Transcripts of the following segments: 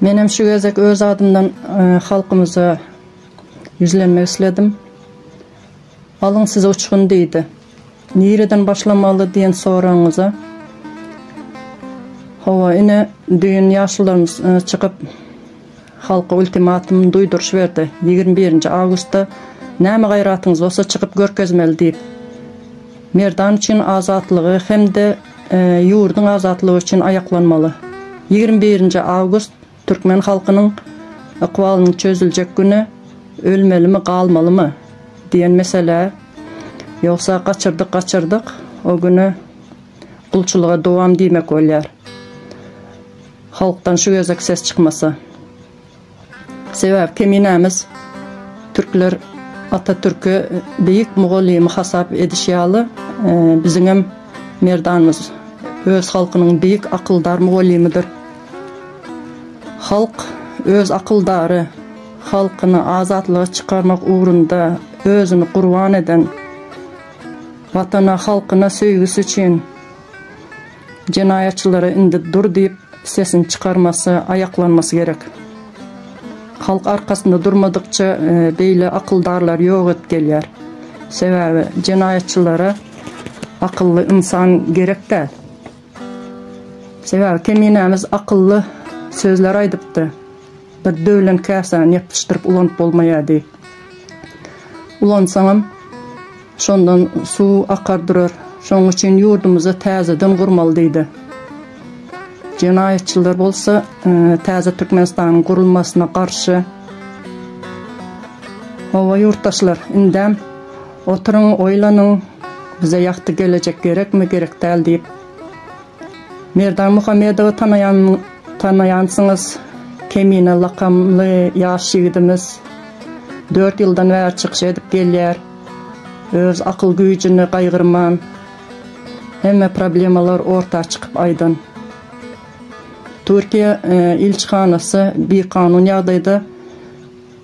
Menem şu gezek öz adymdan halkymyza ýüzlenmek isledim. Alyň size uçgun diýdi. Nireden başlamaly diýen soragyňyza Hawa, ine, düýn ýaşulularymyz çykyp, halka ultimatum, duýduryş berdi. 21-nji awgustda näme gaýratyňyz bolsa çykyp görkezmeli diýip. Merdan üçin azatlygy hem-de ýurduň azatlygy üçin aýaklanmaly. 21-nji awgust türkmen halkynyň ykbalynyň çözüljek güni, ölmelimi, galmalymy diýen mesele. Ýogsa gaçyrdyk gaçyrdyk, o güni gulçulyga dowam diýmek bolýar. Halkdan şu gezek ses çykmasa. Sebäbi keminämiz türkler Atatürki beýik mugallymy hasap edişi ýaly, biziňem Merdanymyz öz halkynyň beýik akyldar mugallymydyr. Halk öz akyldary, halkyny azatlyga çykarmak ugrunda özüni gurban eden, Watana, halkyna söýgüsi üçin Jenaýatçylara indi dur diýip sesini çykarmasy, aýaklanmasy gerek. Halk arkasynda durmadykça beýle akyldarlar ýok edip gelýär. Sebäbi jenaýatçylara akylly ynsan gerek däl. Sebäbi keminämiz akylly sözler aýdypdy. Bir döwlen käsäni ýapyşdyryp ulanyp bolmaýar diýip. Ulansaňam Şondan suw akar durar. Şonuň üçin ýurdumyzy täzeden gurmaly diýdi. Jenaýatçylar bolsa täze Türkmenistanyň gurulmasyna garşy. Hawa ýurtdaşlar, indem oturyň, oýlanyň, bize ýagty gelejek gerekmi, gerek däl diýip. Merdan Muhammedowy tanaýan tanaýansyňyz, Kemine lakamly ýaş ýigidimiz dört ýyldan bäri çykyş edip gelýär. Öz akyl güýjüni gaýgyrman, hemme problemalar orta çykyp aýdan. Türkiýe ilçihanasy bikanun ýagdaýda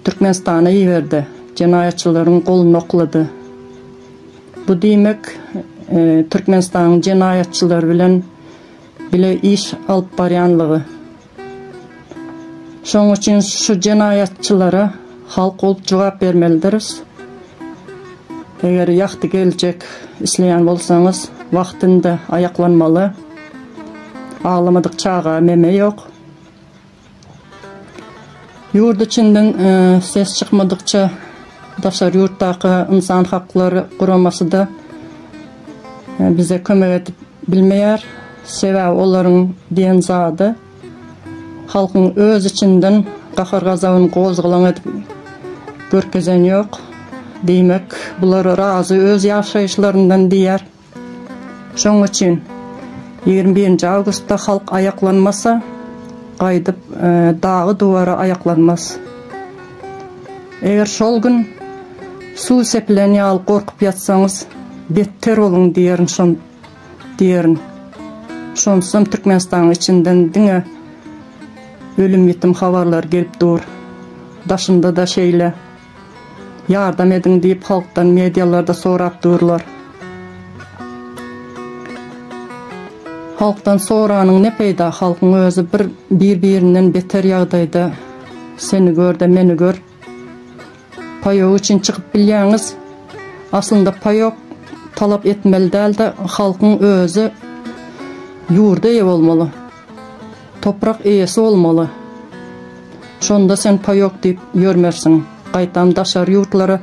Türkmenistana iberdi, jenaýatçylaryň goluna oklady. Bu diýmek, Türkmenistanyň jenaýatçylary bilen bile iş alyp barýanlygy. Şonuň üçin şu jenaýatçylara halk bolup jogap bermelidiris. Eger ýagty geljek isleýän bolsaňyz, wagtynda aýaklanmaly. Aglamadyk çaga meme ýok. Ýurt içinden ses çykmadykça daşary ýurtdaky ynsan haklary guramasy-da bize kömek edip bilmeýär. Sebäbi olaryň diýen zady halkyň öz içinden gahar-gazabyny gozgalaň edip görkezen ýok. Diýmek, bular razy öz ýaşaýyşlaryndan diýýär. Şonuň üçin 21-nji awgustda halk aýaklanmasa, gaýdyp dagy-duwara aýaklanmaz. Eger şol gün suw sepilen ýaly gorkup ýatsaňyz, better boluň diýerin şon diýerin. Şonsuzam Türkmenistanyň içinden diňe ölüm-ýitim habarlary gelip dur. Daşynda-da şeýle. Ýardam ediň diýip halkdan medialarda sorap durlar. Halkdan soranyň ne peýda halkyň özi bir bir birinden beter ýagdaýda seni görde meni gör. Paýok üçin çykyp bilýäňiz. Aslynda paýok talap etmeli dälde halkyň özi ýurda eýe bolmaly. Toprak eýesi bolmaly. Şonda sen paýok diýip ýörmersiň. Gaýtam daşary ýurtlara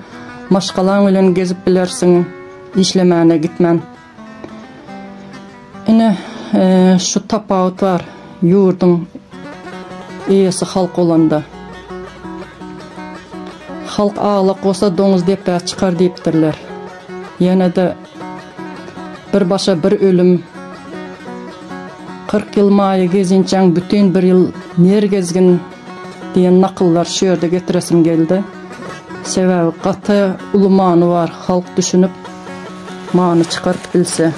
maşgalaň bilen gezip bilersiň, işlemäne gitmän. Ine, şu tapawut bar ýurduň eýesi halk bolanda. Halk aglak bolsa doňuz depä çykar diýipdirler. Ýene-de Bir başa bir ölüm. 40 ýyl maýa gezinçäň bütin bir ýyl ner gezgin diýen nakyllar şu ýerde getiresim geldi. Sebäbi gaty uly many bar halk düşünip many çykaryp bilse.